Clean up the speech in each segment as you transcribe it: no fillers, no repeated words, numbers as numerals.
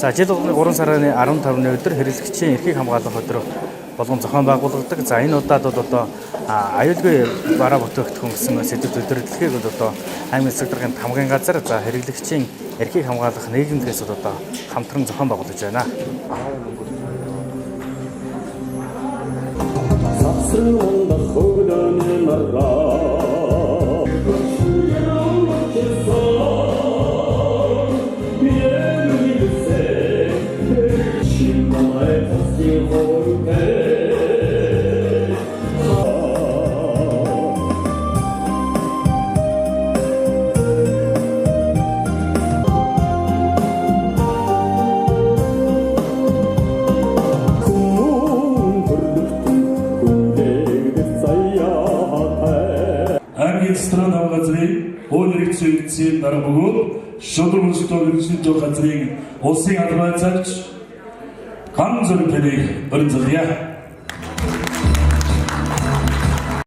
За жил болгоны 3 сарын 15-ны өдөр хэрэглэгчийн эрхийг хамгаалах өдөр болгон зохион байгуулагддаг. За энэ удаад бол одоо аюулгүй бараа бүтээгдэхүүн гэсэн сэдэвт өдөрлөгийг бол одоо аймгийн засаг даргын тамгын газар за хэрэглэгчийн эрхийг хамгаалах нийгэмлэгээс бол одоо хамтран зохион байгуулж байна. Аймгийн засгийн намын газрын хууль эрх зүйн дарга бөгөөд шударга өрсөлдөөн мэргэжлийн төв газрын улсын албан цагч Ган зүрх таныг баримтлая.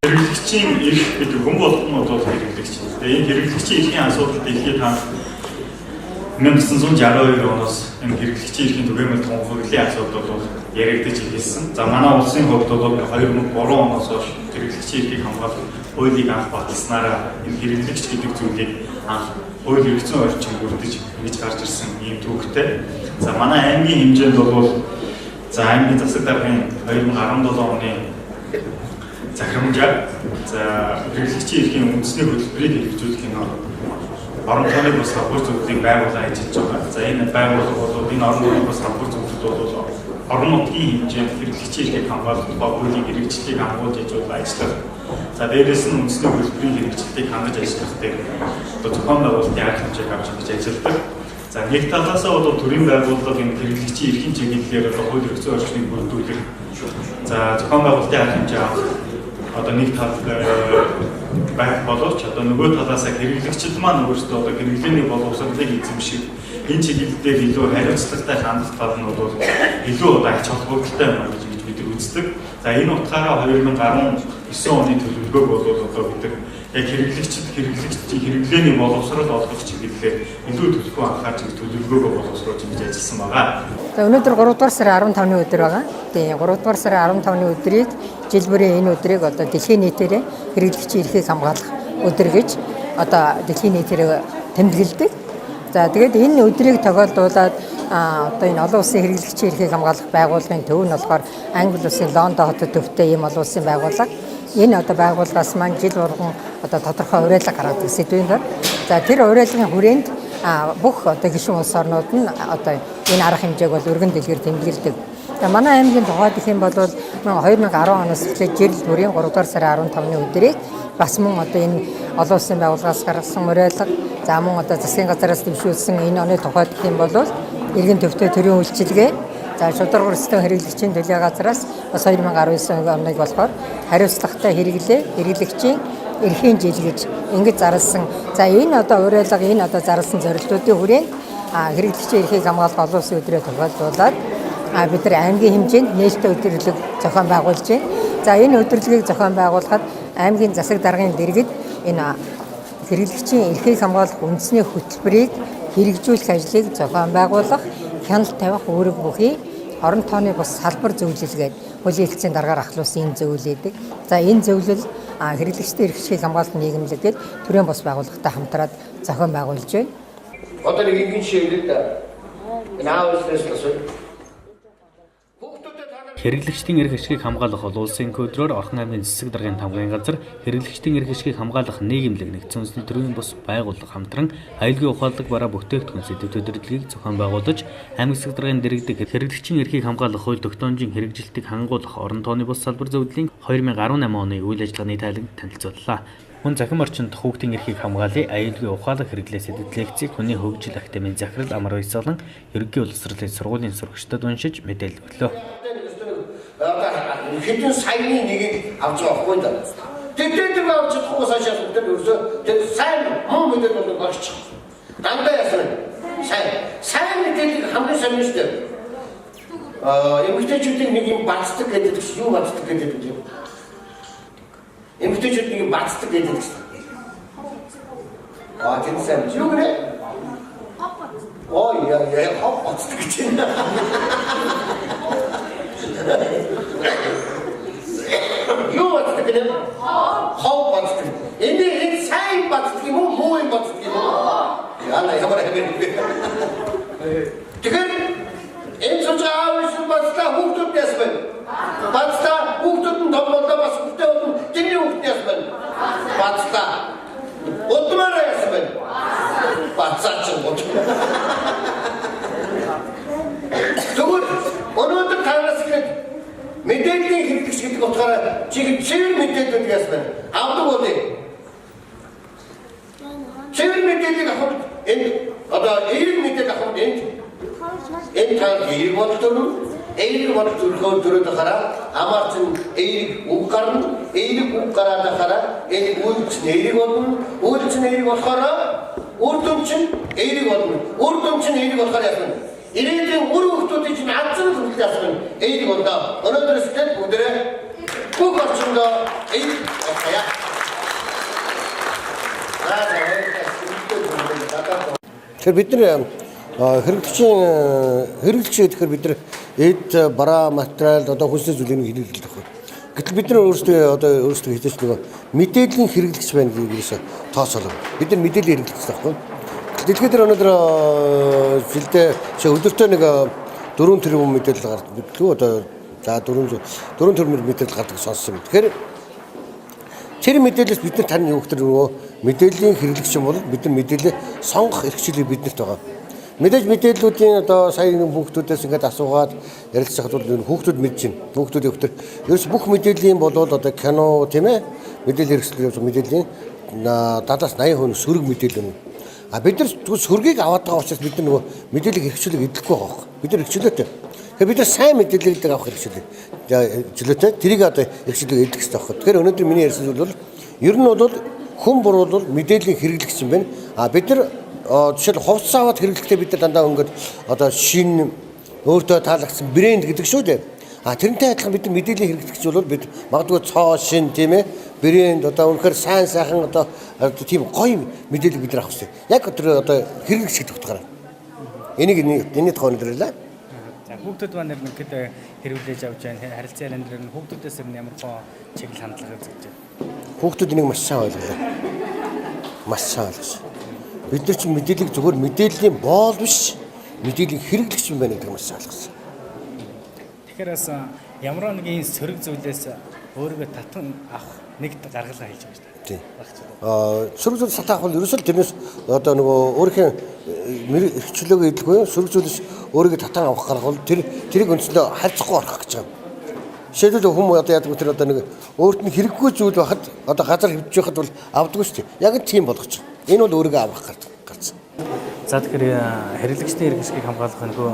Хэрэглэгчийн эрх гэдэг хүн болгон бол хэрэглэгч. Тэгээ энэ хэрэглэгчийн эрхийн асуудал дэлхийд хаа 1962 оноос энэ хэрэглэгчийн эрхийн түгээмэл тунхаглалын асуудал бол яригдаж эхэлсэн. За манай улсын хувьд бол 2003 оноос хойш хэрэглэгчийн эрхийг хамгаалах хуулийг анх баталснараа энэ хэрэглэгч гэдэг зүйлийг анх хууль эрх зүйн орчин бүрдэж ингэж гарч ирсэн ийм түүхтэй. За манай аймгийн хэмжээнд бол за аймгийн засаг даргын 2017 оны захирамжаар за хэрэглэгчийн эрхийн үндэсний хөтөлбөрийг хэрэгжүүлэх нь орон тооны бус салбар зөвлөлийг байгуулан ажиллаж байгаа. За энэ байгууллага бол энэ орон тооны бус салбар зөвлөл бол орон нутгийн хэмжээнд хэрэглэгчийн эрхийг хамгаалах тухай хуулийн хэрэгжлийг хамгуулж ажиллах. За дээрээс нь үндэсний хөтөлбөрийн хэрэгжлийг хангаж ажиллах дээр одоо зохион байгуулалтын арга хэмжээг авч ингэж ажилладаг. За нэг талаасаа бол төрийн байгууллага энэ хэрэглэгчийн эрхийн чиглэлээр одоо хууль эрх зүйн орчныг бүрдүүлэх. За зохион байгуулалтын арга хэмжээ авах одоо нэг тал байх боловч одоо нөгөө талаасаа хэрэглэгчид маань өөрсдөө одоо хэрэглээний боловсролыг эзэмших энэ чиглэл дээр илүү хариуцлагатай хандах тал нь бол илүү одоо ач холбогдолтой юм гэж бид нар үздэг. За энэ утгаараа 2019 оны төлөвлөгөөг бол одоо бид нар яг хэрэглэгчид хэрэглэгчдийн хэрэглээний боловсрол олгох чиглэлээр илүү төлхөө анхаарч төлөвлөгөөгөө боловсруулж ингэж ажилласан байгаа. За өнөөдөр 3 дугаар сарын 15-ны өдөр байгаа. Тэгээ 3 дугаар сарын 15-ны өдрийг жил бүрийн энэ өдрийг одоо дэлхийн нийтээр хэрэглэгчийн эрхийг хамгаалах өдөр гэж одоо дэлхийн нийтээр тэмдэглэдэг. За тэгээд энэ өдрийг тохиолдуулаад одоо энэ олон улсын хэрэглэгчийн эрхийг хамгаалах байгууллагын төв нь болохоор Англи улсын Лондон хотод төвтэй ийм олон улсын байгууллага. Энэ одоо байгууллагаас маань жил болгон одоо тодорхой уриалга гаргадаг сэдвийн дор. За тэр уриалгын хүрээнд бүх одоо гишүүн улс орнууд нь одоо энэ арга хэмжээг бол өргөн дэлгэр тэмдэглэдэг. За манай аймгийн тухайд гэх юм бол 2010 оноос эхлээд жил бүрийн 3 дугаар сарын 15-ны өдрийг бас мөн одоо энэ олон улсын байгууллагаас гаргасан уриалга, за мөн одоо засгийн газараас дэвшүүлсэн энэ оны тухайд гэх юм бол иргэн төвтэй төрийн үйлчилгээ, за шударга өрсөлдөөн хэрэглэгчийн төлөө газараас бас 2019 оныг болохоор хариуцлагатай хэрэглээ, хэрэглэгчийн эрхийн жил гэж ингэж зарласан. За энэ одоо уриалга, энэ одоо зарласан зорилтуудын хүрээнд хэрэглэгчийн эрхийг хамгаалах олон улсын өдрөө тохиолдуулаад бид нар аймгийн хэмжээнд нээлттэй өдөрлөг зохион байгуулж байна. За энэ өдөрлөгийг зохион байгуулахад аймгийн засаг даргын дэргэд энэ хэрэглэгчийн эрхийг хамгаалах үндэсний хөтөлбөрийг хэрэгжүүлэх ажлыг зохион байгуулах, хяналт тавих үүрэг бүхий орон тооны бус салбар зөвлөл гээд хуулийн хэлтсийн даргаар ахлуулсан энэ зөвлөл өгдөг. За энэ зөвлөл хэрэглэгчдийн эрхийг хамгаалах нийгэмлэг гээд төрийн бус байгууллагатай хамтраад зохион байгуулж байна. Одоо нэг энгийн жишээ хэлээ л да. Энэ аав ээжээс л асууя. Хэрэглэгчдийн эрх ашгийг хамгаалах олон улсын өдрөөр Орхон аймгийн засаг даргын тамгын газар хэрэглэгчдийн эрх ашгийг хамгаалах нийгэмлэг нэгдсэн үндэсний төрийн бус байгууллага хамтран аюулгүй ухаалаг бараа бүтээгдэхүүн сэдэвт өдөрлөгийг зохион байгуулж аймаг засаг даргын дэргэдэх хэрэглэгчийн эрхийг хамгаалах хууль тогтоомжийн хэрэгжилтийг хангуулах орон тооны бус салбар зөвлөлийн 2018 оны үйл ажиллагааны тайланг танилцууллаа. Мөн захим орчинд хүүхдийн эрхийг хамгаалъя, аюулгүй ухаалаг хэрэглээ сэдэвт лекцийг хүний хөгжил академийн захирал Амар Баясгалан ерөнхий боловсролын сургуулийн сурагчдад уншиж мэдээлэл өглөө. Хэдэн саяны нэгийг авч байгаа байхгүй да. Тэр авч чадахгүй цаашаа тэр ерөөсөө тэр сайн муу мэдээлэл бол багш. Дандаа яасан сайн. Сайн мэдээллийг хамгийн сайн нь шүү дээ. Эмэгтэйчүүдийг нэг юм бацдаг гэдэг чинь юу бацдаг гэдэг юм. Эмэгтэйчүүд нэг юм бацдаг гэдэг чинь. Тэр сайн. Юу гэнэ? Ой яа яа хов боддог гэж байна. Юу боддог гэнэ? Хов боддог. Энэ энэ сайн боддог юм уу, муу юм боддог юм уу? Яна ямар юм бэ? Тэгэхээр энэ сууж аав иш бодлоо хүүхдүүд яасан бэ? Бацлаа хүүхдүүд нь том боллоо бас хүүхдээ болно. Тэрний хүүхд яасан бэ? Бацлаа. Удмаараа яасан бэ? Бацаач юм. Тэгвэл өнөөдөр танаас ихэд мэдээллийн хэрэглэгч гэдэг утгаараа чи цэвэр мэдээлэлүүд яасан бэ? Авдаг уу? Цэвэр мэдээллийг авах энд одоо эерэг мэдээлэл авах энд энэ танд эерэг бодол төрнө. Эерэг бодол төрөхөөр төрөөд хараа амар чинь эерэг үг гарна. Эерэг үг гараад хараа энэ үйл чинь эерэг болно. Үйл чинь эерэг болохоор үр дүн чинь эерэг болно. Үр дүн чинь эерэг болохоор яасан бэ? Ирээдүйн үр хүүхдүүдийн чинь азсан хүртэл яасан бэ? Эерэг болно. Өнөөдрөөс эхлээд бүгдээрээ бүх орчиндөө эерэг болохъя. За за. Тэгэхээр бид нар хэрэглэгч гэхээр бид нар эд бараа материал одоо хүнсний зүйлийг хэрэглэдэг байхгүй. Гэтэл бид нар өөрсдөө хэзээ ч нөгөө мэдээллийн хэрэглэгч байна гэдгээс тооцоолоо. Бид нар мэдээллийн хэрэглэгч байхгүй. Дэлхийд дээр өнөөдөр жилдээ өдөртөө нэг 4 тэрбум мэдээлэл гардаг. Одоо за 4 тэрбум мэдээлэл гардаг сонссон юм. Тэгэхээр тэр мэдээлэлс бид нар тань юу гэхээр нөгөө мэдээллийн хэрэглэгч юм бол бид нар мэдээлэл сонгох эрх чөлөө биднэрт байгаа. Мэдээж мэдээллүүдийн одоо сая нэг хүүхдүүдээс ингээд асуугаад ярилцахад бол хүүхдүүд мэдж байна. Хүүхдүүд өвтөр ерөөс бүх мэдээллийн болвол одоо кино тийм ээ мэдээлэл хэрэгсэл мэдээллийн 70-аас 80% сөрөг мэдээлэл юм. А бид нар сөргийг аваад байгаа учраас бид нар нөгөө мэдээлэл эрх чөлөөг эдлэхгүй байгаа байхгүй. Бид нар эрх чөлөөтэй. Тэгэхээр бид нар сайн мэдээллийг авах эрх чөлөөтэй. Тэрийг одоо эрх чөлөөг эдлэх хэрэгтэй байхгүй. Тэгэхээр өнөөдөр миний ярьсан зүйл бол ер нь бол хүн буруу бол мэдээллийн хэрэглэгч юм байна. А бид нар жишээл хувцас аваад хэрэглэхдээ бид нар дандаа өнгөд одоо шинэ өөртөө таалагдсан брэнд гэдэг шүү дээ. А тэрнтэй адилхан бид нар мэдээллийн хэрэглэгч бол бид магадгүй цоо шин тийм ээ брэнд одоо үнэхээр сайн сайхан одоо тийм гоё мэдээлэл бид нар авах хэрэгтэй. Яг тэр одоо хэрэглэгч гэдэг утгаараа. Энийг энэ тухай өнөөдөр ярьлаа. За хүүхдүүд маань нэр нэгэд хэрэглэж авч байна. Харилцан яриан дээр хүүхдүүдээс нь ямар хоо чиглэл хандлага үзэж байна. Хүүхдүүд энийг маш сайн ойлголоо. Маш сайн ойлгосон. Бид нар чинь мэдээллийг зөвхөн мэдээллийн боол биш, мэдээллийн хэрэглэгч юм байна гэдэг маш сайн ойлгосон. Тэгэхээр бас ямар нэгэн сөрөг зүйлээс өөрийгөө татан авах нэгт гаргалгаа хийж байгаа шүү дээ. Тийм. Сөрөг зүйлс татан авах бол ерөөсөө тэрнээс одоо нөгөө өөрийнхөө эрх чөлөөгөө эдлэхгүй сөрөг зүйлээс өөрийгөө татан авах гарга бол тэрийг үндсэндээ харьцахгүй орох гэж байгаа. Жишээлбэл хүмүүс одоо яадаг вэ тэр одоо нэг өөрт нь хэрэггүй зүйл байхад одоо газар хэвдэж байхад бол авдаггүй шүү дээ. Яг л тийм болгож. Энэ бол өөрийгөө авах гарсан. За тэгэхээр хэрэглэгчдийн эрх ашгийг хамгаалах нөгөө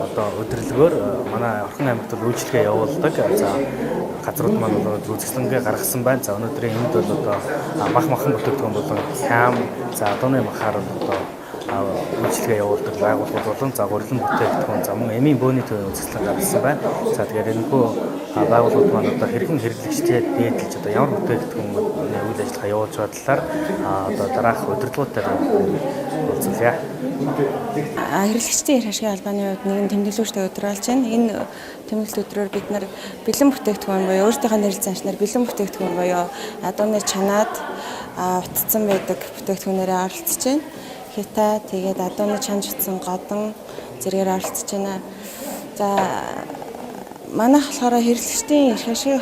одоо удирдлагоор манай Орхон аймагт бол үйлчилгээ явуулдаг. За газрууд маань бол үзэсгэлэнгээ гаргасан байна. За өнөөдрийн энд бол одоо мах махан бүтээгдэхүүн болон хям за адууны махаар бол одоо үйлчилгээ явуулдаг байгууллагууд болон за гурилан бүтээгдэхүүн за мөн эмийн бөөний төвийн үзэсгэлэн гаргасан байна. За тэгэхээр энэхүү байгууллагууд маань одоо хэрхэн хэрэглэгчдээ дээдэлж одоо ямар бүтээгдэхүүний үйл ажиллагаа явуулж байгаа талаар одоо дараах удирдлагуудаар уулзъя. Хэрэглэгчдийн эрх ашигын холбооны хувьд нэгэн тэмдэглүүлжтэй өдөр болж байна. Энэ тэмдэглэл өдрөөр бид нар бэлэн бүтээгдэхүүн буюу өөрсдийнхөө нэрлэл заншнаар бэлэн бүтээгдэхүүн буюу адууны чанаад утцсан байдаг бүтээгдэхүүнээрээ оролцож байна. Хита тэгээд адууны чанж утсан годон зэрэгээр оролцож байна. За манайх болохоор хэрэглэгчдийн эрх ашигыг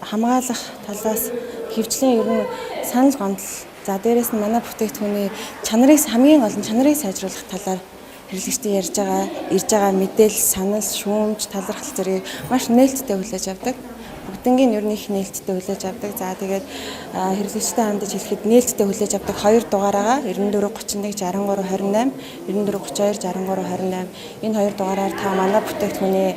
хамгаалах талаас хөвчлийн ер нь санал гомдол за дээрэс нь манай бүтээгдэхүүний чанарыг хамгийн гол нь чанарыг сайжруулах талаар хэрэглэгчдийн ярьж байгаа ирж байгаа мэдээлэл, санал, шүүмж, талархал зэрэг маш нээлттэй хүлээж авдаг. Бүгднгийн ер нь их нээлттэй хүлээж авдаг. За тэгээд хэрэглэгчтэй хандаж хэлэхэд нээлттэй хүлээж авдаг хоёр дугаар байгаа. 94 31 63 28, 94 32 63 28. Энэ хоёр дугаараар та манай бүтээгдэхүүний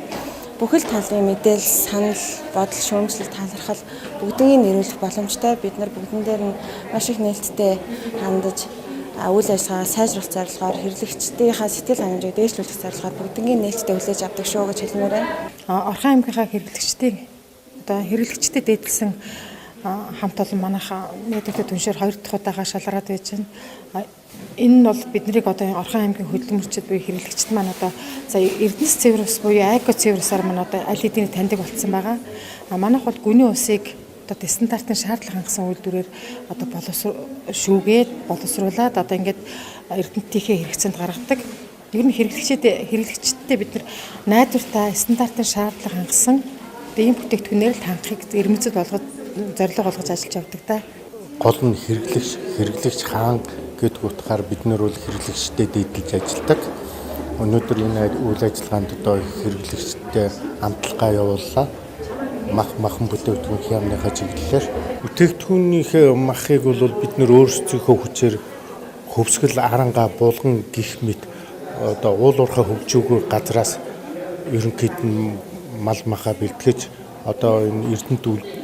бүхэл талын мэдээлэл, санал, бодол, шүүмжлэл, талархал бүгднийг нэрвүүлэх боломжтой. Бид нар бүгдэн дээр нь маш их нээлттэй хандаж үйл ажиллагаа сайжруулах зорилгоор хэрэглэгчдийнхаа сэтгэл хангамжийг дээшлүүлэх зорилгоор бүгднийг нээлттэй хүлээж авдаг шүү гэж хэлмээр байна. Орхон аймгийнхаа хэрэглэгчдийн одоо хэрэглэгчдэд дээдлсэн Хамт олон манайха найдвартай түншээр 2 дахь удаага шалгараад байж байна. Энэ нь бол биднийг одоо Орхон аймгийн хөдөлмөрчид буюу хэрэглэгчид маань одоо за Эрдэнэс цэвэр ус буюу Айко цэвэр усаар маань одоо аль хэдийн таньдаг болсон байгаа. Манайх бол гүний усыг одоо стандартын шаардлага хангасан үйлдвэрээр одоо шүүгээд боловсруулад одоо ингээд эрдэнэтийнхээ хэрэгцээнд гаргадаг. Ер нь хэрэглэгчдээ бид нар найдвартай стандартын шаардлага хангасан одоо ийм бүтээгдэхүүнээр л хангахыг эрмэлзэл болгож зорилго болгож ажиллаж явдаг та. Гол нь хэрэглэгч хаан гэдэг утгаар бид нар бол хэрэглэгчдэд дээдэлж ажилладаг. Өнөөдөр энэ үйл ажиллагаанд одоо хэрэглэгчдэд амталгаа явууллаа. Махан бүтээгдэхүүн хямныхаа чиглэлээр бүтээгдэхүүнийхээ махыг бол бид нар өөрсдийнхөө хүчээр хөвсгөл арангаа булган гих мэт одоо уул уурхай хөгжөөгөө газраас ерөнхийд нь мал маха бэлтгэж одоо энэ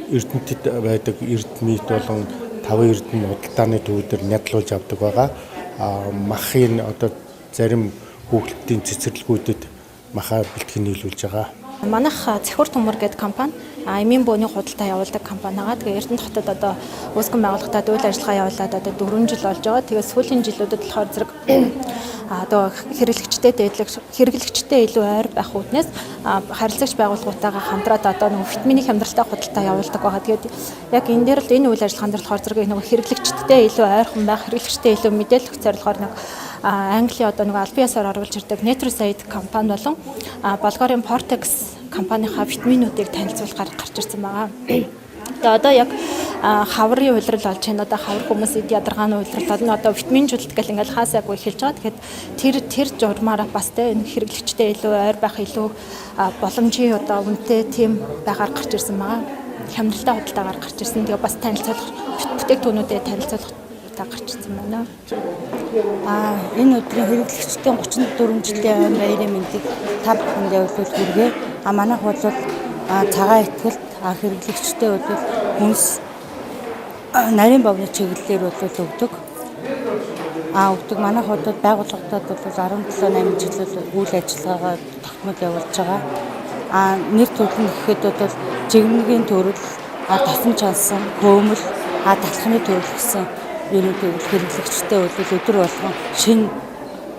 Эрдэнэтэд байдаг Эрдэнэт болон Таван Эрдэнэ худалдааны төвдөр нядлуулж авдаг байгаа. Махын одоо зарим хүүхэлдийн цэцэрлэгүүдэд маха бэлтгэн нийлүүлж байгаа. Манайх Цахиур төмөр гэдэг компани эмийн бөөний худалдаа явуулдаг компани байгаа. Тэгээ Эрдэнэт хотод одоо үүсгэн байгуулагдаад үйл ажиллагаа явуулаад одоо 4 жил болж байгаа. Тэгээ сүүлийн жилүүдэд болохоор зэрэг одоо хэрэглэгчтэй дээдлэх, хэрэглэгчтэй илүү ойр байх үүднээс харилцагч байгууллагуудтайгаа хамтраад одоо нөгөө витамины хямдралтай худалдаа явуулдаг байгаа. Тэгээд яг энэ дээр л энэ үйл ажиллагаан дээр болохоор зэрэг нөгөө хэрэглэгчдтэй илүү ойрхон байх, хэрэглэгчтэй илүү мэдээлэл өгөх зорилгоор нэг Английн одоо нөгөө албан ёсоор оруулж ирдэг Nutrisaid компани болон Болгариа Portex компанийнхаа витаминуудыг танилцуулахаар гарч ирсэн байгаа. Тэгээ одоо яг хаврын улирал болж байна. Одоо хавар хүмүүс эд ядаргааны улирал болно. Одоо витаминжуулалт гэл ингээл хаасаагүй эхэлж байгаа. Тэгэхээр тэр журмаараа бас те энэ хэрэглэгчтэй илүү ойр байх, илүү боломжийн одоо үнэтэй тийм байгаар гарч ирсэн байгаа. Хямдралтай худалдаагаар гарч ирсэн. Тэгээ бас танилцуулах бүтээгдэхүүнүүдэд танилцуулах гарч ирсэн байна. Энэ өдрийн хэрэглэгчдийн 34 жилийн ойн баярын мэндийг та бүхэнд явуулвал хүргэе. Манайх бол цагаан итгэлт хэрэглэгчтэй бол хүнс нарийн богино чиглэлээр бол өгдөг. Өгдөг. Манайх бол байгууллагатад бол 17 8 жил үйл ажиллагаагаа тогтмол явуулж байгаа. Нэр төрөл нь гэхэд бол жигмэгийн төрөл, тосон чансан, хөөмөл, талхны төрөл гэсэн юунуудыг хэрэглэгчтэй бол өдөр болгон шинэ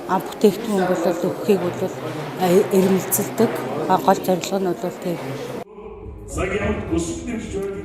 бүтээгдэхүүн бол өгөхийг бол эрмэлзэлдэг. Гол зорилго нь бол тийм.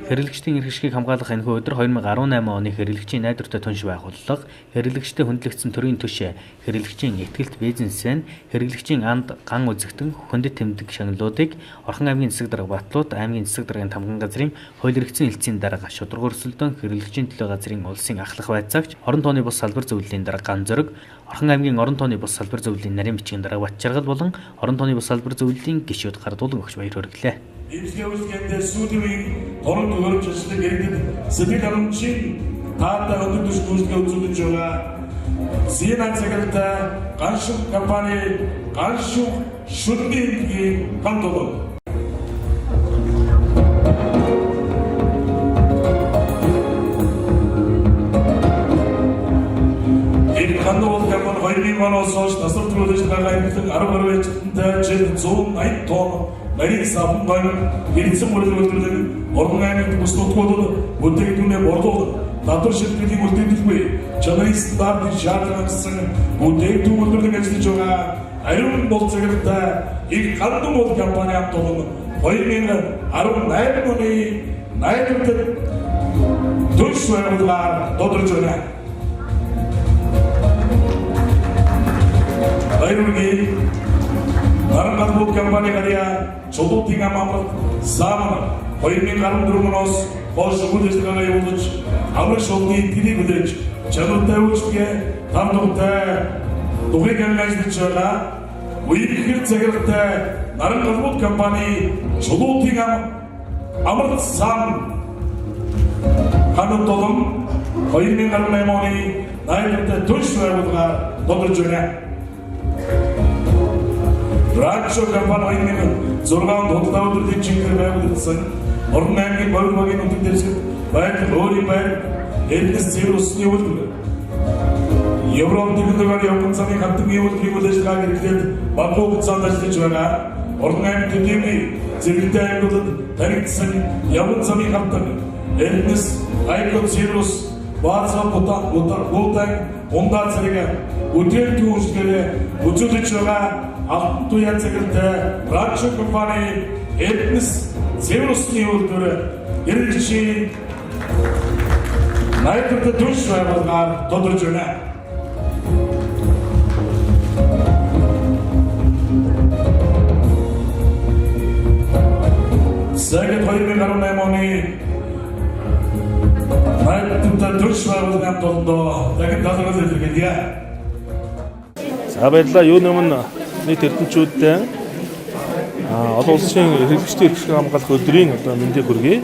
Хэрэглэгчдийн эрх ашгийг хамгаалах энэхүү өдөр 2018 оны хэрэглэгчийн найдвартай түнш байгууллага, хэрэглэгчдэд хүндлэгдсэн төрийн түшээ, хэрэглэгчийн итгэлт бизнесмен, хэрэглэгчийн анд ган үзэгдэн хүндэт тэмдэг шагналуудыг Орхон аймгийн засаг дарга Батлууд, аймгийн засаг даргын тамган газрын хууль эрхцэн хэлтсийн дарга Шударга өрсөлдөөн хэрэглэгчийн төлөө газрын улсын ахлах байцаагч, орон тооны бус салбар зөвлөлийн дарга Ганзөрөг, Орхон аймгийн орон тооны бус салбар зөвлөлийн нарийн бичгийн дарга Батчаргал болон орон тооны бус салбар зөвлөлийн гишүүд гардуулан өгч баяр хүргэлээ. Имсгээ үйлчлэгээндээ сүүлийн үеийн торон төхөөрөмж ажлыг иргэдэд сэтгэл хангамжийн таатай өндөр түвшинд үйлчлэгээ үзүүлж байгаа Зина цагиралтай Ганшух компани Ганшух шүдний эмнэлгийн ган тулан. Энэ ган тулан компани 2000 оноос хойш тасралтгүй үйл ажиллагаагаа эмнэлэг 10 гаруй ажилтнтай жил 180 тонн нарийн савн гомь хэрэгцэн бүрэл үйлдвэрлэн Орхон аймагт бүс нутгуудад бүтээгдэхүүнээ борлуулан татвар шилтгэлийн үлдэгдэлгүй чанарын стандартыг шаардлага хангасан бүтээгдэхүүн үйлдвэрлэн ажиллаж байгаа ариун бол цагиралтай их гандан бол компани хамт олон 2018 оны найдвартай түнш байгууллагаар тодорч байна. Баяр хүргэе. Наран галбууд компани гарья чулуутын ам амралт Сааман 2014 оноос хойш үйл ажиллагаагаа явуулж амрах шулны тэрийг хүлээж чанартай үйлчлэгээ тав дугуйтай дугуйг ажиллаж байгаа үерхэр цагиралтай Наран галбууд компани чулуутын ам амралт Сааман ханад болон 2018 оны найдвартай түнш байгууллагаар тодорч байна. Ранчо компани 2006 онд худалдаа өдрийн чиглэлээр байгуулагдсан Орон аймгийн Бориг багийн нутаг дэвсгэрт байрлах өөрийн байр Эрдэнэс цэвэр усны үйлдвэр Европ технологиор Япон замын хамтан үйлдвэрийн үйл ажиллагааг хэрэглээд багагүй хугацаанд ажиллаж байгаа Орон аймгийн төдийгүй зэрэгтэй аймагуудад танигдсан Япон замын хамтан Эрдэнэс Айко Цэвэр ус Баазан Бутан ундаа зэрэг бүтээгдэхүүн үйлчилгээгээ үзүүлж байгаа Алтан туяа цагиралтай Ранчо компани Эрдэнэс цэвэр усны үйлдвэр хэрэглэгчийн найдвартай түнш байгууллагаар тодорч байна. Цагт 2018 оны найдвартай түнш байгууллагын толдоо дахин талархал илэрхийлье. За, баярлалаа. Юуны өмнө нийт эрдэнэчүүдтэй олон улсын хэрэглэгчдийн эрх ашиг хамгаалах өдрийн одоо мэндийг хүргэе.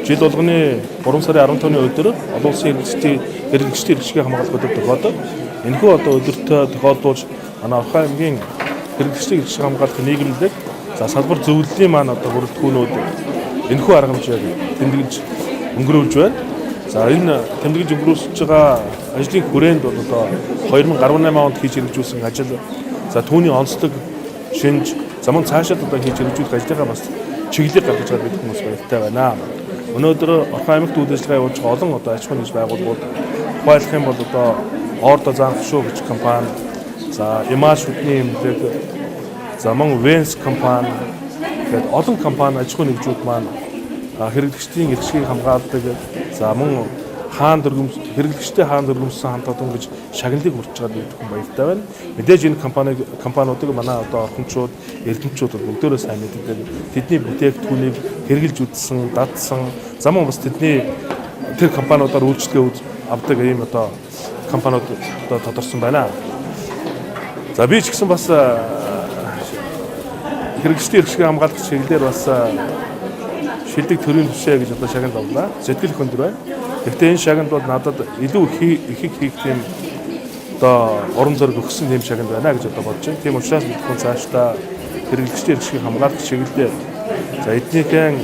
Жил болгоны 3 сарын 15-ны өдөр олон улсын хэрэглэгчдийн эрх ашигыг хамгаалах өдөр тохиолдог. Энэхүү одоо өдөртөө тохиолдуулж манай Орхон аймгийн хэрэглэгчдийн эрх ашиг хамгаалах нийгэмлэг, за, салбар зөвлөлийн маань одоо бүрэлдэхүүнүүд энэхүү арга хэмжээг тэмдэглэж өнгөрүүлж байна. За, энэ тэмдэглэж өнгөрүүлж байгаа ажлын хүрээнд бол одоо 2018 онд хийж хэрэгжүүлсэн ажил, за, түүний онцлог шинж, за, мөн цаашаад одоо хийж хэрэгжүүлэх ажлынхаа бас чиглэлийг гаргаж байгаа бид хүмүүс баяртай байна. Өнөөдөр Орхон аймагт үйл ажиллагаа явуулж байгаа олон одоо аж ахуйн нэгж байгууллагууд, тухайлах юм бол одоо Ордо Заан шүү гэж компани, за, Имаш шүдний эмнэлэг, за, мөн Венс компани гээд олон компани, аж ахуйн нэгжүүд маань хэрэглэгчдийн эрх ашигыг хамгаалдаг, за, мөн хаан дөргөм хэрэглэгчтэй хаан дөргөмсөн хамт олон гэж шагналыг хүртэж байгаа бид бүхэн баяртай байна. Мэдээж энэ компаниудыг манай одоо орхончууд, эрдэмтчүүд бол бүгдээрээ сайн мэддэг. Тэдний бүтээгдэхүүнийг хэрэглэж үзсэн, дадсан, за, мөн бас тэдний тэр компаниудаар үйлчилгээ авдаг ийм одоо компаниуд одоо тодорсон байна. За, би ч гэсэн бас хэрэглэгчдийн эрх ашигыг хамгаалах чиглэлээр бас шилдэг төрийн төвшөө гэж одоо шагнал авлаа. Сэтгэл их өндөр байна. Гэхдээ энэ шагнал бол надад илүү их хийх тийм одоо урам зориг өгсөн тийм шагнал байна гэж одоо бодож байна. Тийм учраас бид хүн цаашдаа хэрэглэгчдийн эрх ашигыг хамгаалах чиглэлээр, за, эднийхэн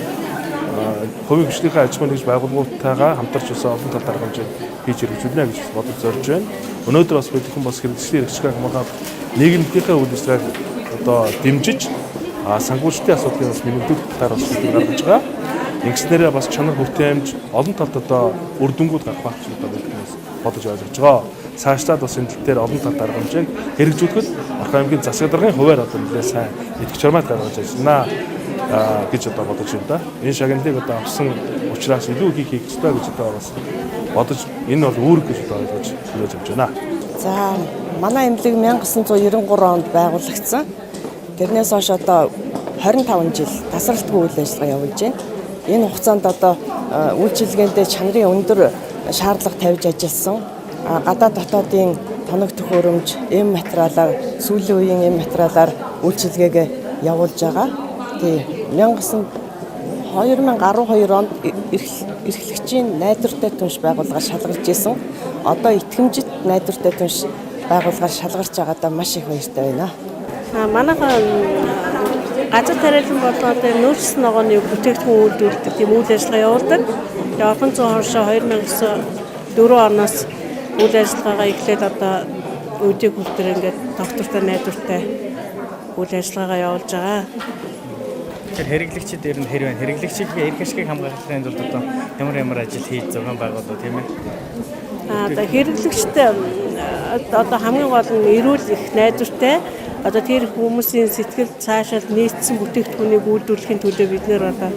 хувийн хөгжлийнхээ аж ахуйн нэгж байгууллагуудтайгаа хамтарч бас олон талд арга хэмжээ хийж хэрэгжүүлнэ гэж бодож зорж байна. Өнөөдөр бас бид хүн бас хэрэглэгчдийн эрх ашигыг хамгаалах нийгэмлэгийнхээ үйл ажиллагааг одоо дэмжиж, санхүүжилтийн асуудлыг бас нэмэгдүүлэх талаар бас шийдвэр гаргаж байгаа. Ингэснээрээ бас чанар бүтээмж олон талд одоо үр дүнгууд гарах байх гэж одоо бид хүмүүс бодож ойлгож байгаа. Цаашлаад бас энэ тал дээр олон талд арга хэмжээг хэрэгжүүлэхэд Орхон аймгийн засаг даргын хувиар одоо нэлээд сайн идэвх журмаар гаргаж ажиллана гэж одоо бодож байна да. Энэ шагналыг одоо авсан учраас илүү их хийх ёстой гэж одоо бас бодож, энэ бол үүрэг гэж одоо ойлгож хүлээж авч байна. За, манай эмнэлэг 1993 онд байгуулагдсан. Тэрнээс хойш одоо 25 жил тасралтгүй үйл ажиллагаа явуулж байна. Энэ хугацаанд одоо үйлчилгээндээ чанарын өндөр шаардлага тавьж ажилласан. Гадаад дотоодын тоног төхөөрөмж, эм материалаар, сүүлийн үеийн эм материалаар үйлчилгээгээ явуулж байгаа. Тий 2012 онд эрхлэгчийн найдвартай түнш байгууллагаар шалгарч исэн. Одоо итгэмжит найдвартай түнш байгууллагаар шалгарч байгаадаа маш их баяртай байна. Манайхан газар тариалан болоод нөөц ногооны бүтээгдэхүүн үйлдвэрлэдэг тийм үйл ажиллагаа явуулдаг. Тэгээ Орхон зуун хойшоо 2004 оноос үйл ажиллагаагаа эхлээд одоо өдийг хүртэл ингээд тогтвортой, найдвартай үйл ажиллагаагаа явуулж байгаа. Тэгэхээр хэрэглэгчид ер нь хэр байна? Хэрэглэгчийн эрх ашигыг хамгаалахын тулд одоо ямар ямар ажил хийж зохион байгуулав, тийм ээ? Одоо хэрэглэгчтэй одоо хамгийн гол нь эрүүл их найдвартай, одоо тэр хүмүүсийн сэтгэл цаашаал нийцсэн бүтээгдэхүүнийг үйлдвэрлэхийн төлөө бид нэр одоо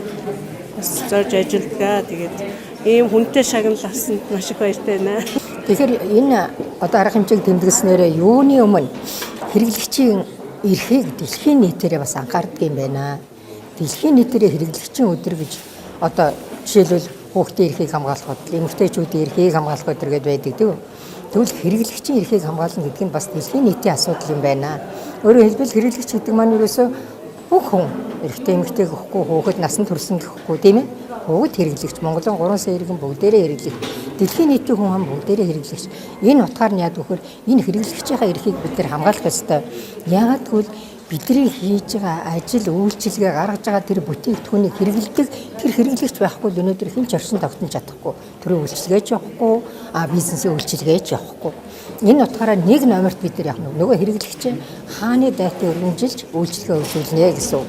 бас зорж ажилладаг. Тэгээд ийм хүнтэй шагнал авсанд маш их баяртай байна. Тэгэхээр энэ одоо арга хэмжээг тэмдэглэснээрээ юуны өмнө хэрэглэгчийн эрхийг дэлхийн нийтээрээ бас анхаардаг юм байна. Дэлхийн нийтээрээ хэрэглэгчийн өдөр гэж одоо жишээлбэл хүүхдийн эрхийг хамгаалах өдөр, эмэгтэйчүүдийн эрхийг хамгаалах өдөр гэдээ байдаг, тийм үү? Тэгвэл хэрэглэгчийн эрхийг хамгаална гэдэг нь бас дэлхийн нийтийн асуудал юм байна. Өөрөөр хэлбэл хэрэглэгч гэдэг маань ерөөсөө бүх хүн, эрэгтэй эмэгтэй гэхгүй, хүүхэд насан турсан гэхгүй, тийм ээ? Бүгд хэрэглэгч. Монголын 3 сая иргэн бүгдээрээ хэрэглэгч. Дэлхийн нийтийн хүн ам бүгдээрээ хэрэглэгч. Энэ утгаар нь яад вөхөр энэ хэрэглэгчийнхаа эрхийг бид нар хамгаалах ёстой. Яагаад гэвэл бидний хийж байгаа ажил, үйлчилгээ, гаргаж байгаа тэр бүтээгдэхүүнийг хэрэглэдэг тэр хэрэглэгч байхгүй л өнөөдөр хэн ч оршин тогтнож чадахгүй. Төрийн үйлчилгээч явахгүй, бизнесийн үйлчилгээч явахгүй. Энэ утгаараа нэг номерт бид нар яг нөгөө хэрэглэгчийн хааны дайтыг өргөмжилж үйлчилгээ үзүүлнэ гэсэн үг.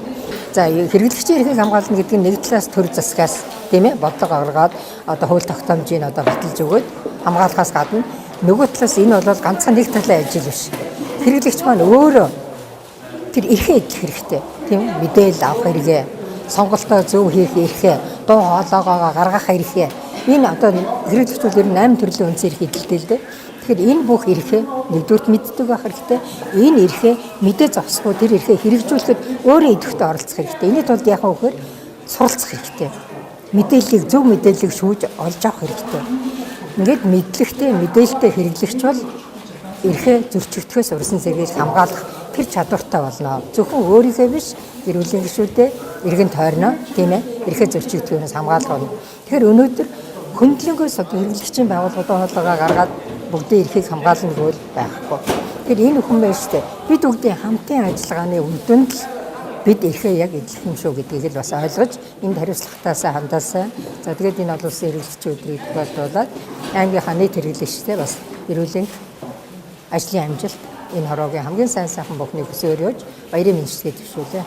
За, хэрэглэгчийн эрхийг хамгаална гэдэг нь нэг талаас төр засгаас Тийм ээ, бодлого гаргаад одоо хууль тогтоомжийг одоо баталж өгөөд хамгаалахаас гадна нөгөө талаас энэ бол ганцхан нэг талын ажил биш. Хэрэглэгч маань өөрөө тэр эрхээ эдлэх хэрэгтэй. Тийм ээ, мэдээлэл авах хэрэгээ, сонголтоо зөв хийх эрхээ, дуу хоолойгоо гаргах эрхээ. Энэ одоо хэрэглэгч бол ер нь 8 төрлийн үндсэн эрх эдэлтэй л дээ. Тэгэхээр энэ бүх эрхээ нэгдүгээрт мэддэг байх хэрэгтэй. Энэ эрхээ мэдээ зогсохгүй тэр эрхээ хэрэгжүүлэхэд өөрөө идэвхтэй оролцох хэрэгтэй. Энэний тулд яах вэ гэхээр суралцах хэрэгтэй. Мэдээллийг, зөв мэдээллийг шүүж олж авах хэрэгтэй. Ингээд мэдлэгтэй, мэдээлэлтэй хэрэглэгч бол эрхээ зөрчигдөхөөс урьсан зэргийг хамгаалах тэр чадвартай болно. Зөвхөн өөрийнхөө биш, гэр бүлийн гишүүдээ, эргэн тойрноо, тийм ээ, эрхээ зөрчигдөхөөс хамгаалах болно. Тэгэхээр өнөөдөр хөндлөнгөөс одоо хэрэглэгчийн байгууллагуудаа хоолойгоо гаргаад бүгдийн эрхийг хамгаална гэвэл байхгүй. Тэгэхээр энэ хүн байна шүү дээ. Бид бүгдийн хамтын ажиллагааны үр дүнд л бид эрхээ яг эдлэх юм шүү гэдгийг л бас ойлгож энд хариуцлагатаасаа хандаасаа. За, тэгээд энэ олон улсын хэрэглэгчийн өдрийг тохиолдуулаад аймгийнхаа нийт хэрэглэгчтэй бас эрүүл ажлын амжилт, энэ хороогийн хамгийн сайн сайхан бүхнийг хүсэн өрөөж баярын мэндчилгээ дэвшүүлээ.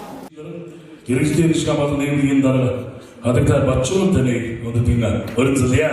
Хэрэглэгчдийн эрх хамгаалах нийгэмлэгийн дарга Хадагтай Батчуун таныг өндөд оролцлоо.